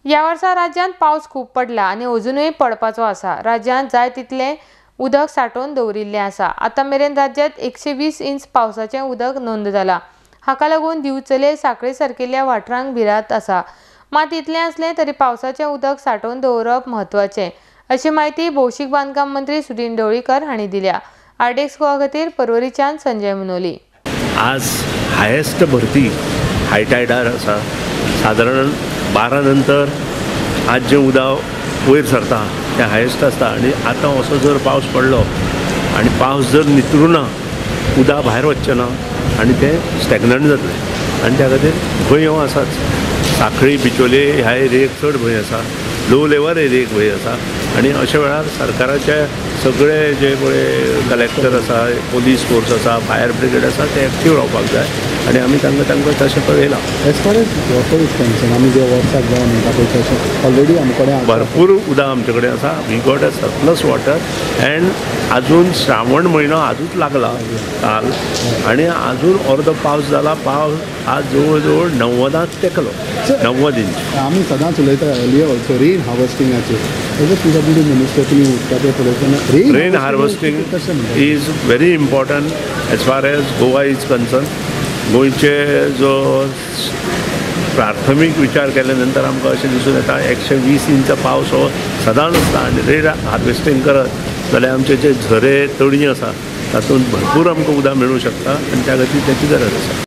ह्या वर्सा राज्यांत पावस खूब पडला आनी अजुनूय पडपाचो आसा. राज्यांत जाय तितलें उदक सांठोवन दवरिल्लें आसा. आतां मेरेन राज्यांत 120 इंच पावसाचें उदक नोंद जालां. हाका लागून दिवचले साखळे सारकिल्ल्या वाठारांक भिरांत आसा. मात इतलें आसलें तरी पावसाचें उदक सांठोवन दवरप म्हत्वाचें, अशी म्हायती भौशीक बांदकाम मंत्री सुदिन ढवळीकर हांणी दिल्या. आरडीएक्स गोवा खातीर पर्वरीच्यान संजय मुनोली. आज हायेस्ट भरती हाय टायडार आसा. सादारण 12 नंतर आज जें उदक वयर सरता तें हायेस्ट आसता आनी आतां असो जर पावस पडलो आनी पावस जर नितळुना, उदक भायर वचचें ना आनी तें स्टॅग्नंट जातलें आनी त्या खातीर भंय हो आसाच. साखळी बिचोले ह्या एरियेक चड भंय आसा, लो लेवल एरियेक भंय आसा आनी अशा वेळार सरकाराचे सगळे जे पळय कलेक्टर आसा, पोलीस फोर्स आसा, फायर ब्रिगेड आसा, ते एक्टीव रावपाक जाय आनी आमी तांकां तशें पळयलां. As far as water is concern, आमी जे वर्साक जावन म्हणटा पळय तशें ऑलरेडी आमचे कडेन भरपूर उदक आमचे कडेन आसा. We got a surplus water and आजून श्रावण म्हयनो आजूच लागला काल आनी आजून अर्दो पावस जाला. पावस आज जवळ जवळ 90 तेकलो, 90 इंच. आमी सदांच उलयता अर्लियर ऑल्सो रेन हार्वेस्टिंगाचेर. As a PWD minister तुमी उदकाचेर पळयतना rain harvesting is very important as far as Goa is concern. गोंयचे जो प्राथमीक विचार केल्या नंतर आमकां अशें दिसून येता 120 इंच पावस हो सदांच आसता आनी रेन हार्वेस्टींग करत जाल्यार आमचे जे झरे तळीं आसा तातूंत भरपूर आमकां उदक मेळूंक शकता आनी त्या खातीर तेची गरज आसा.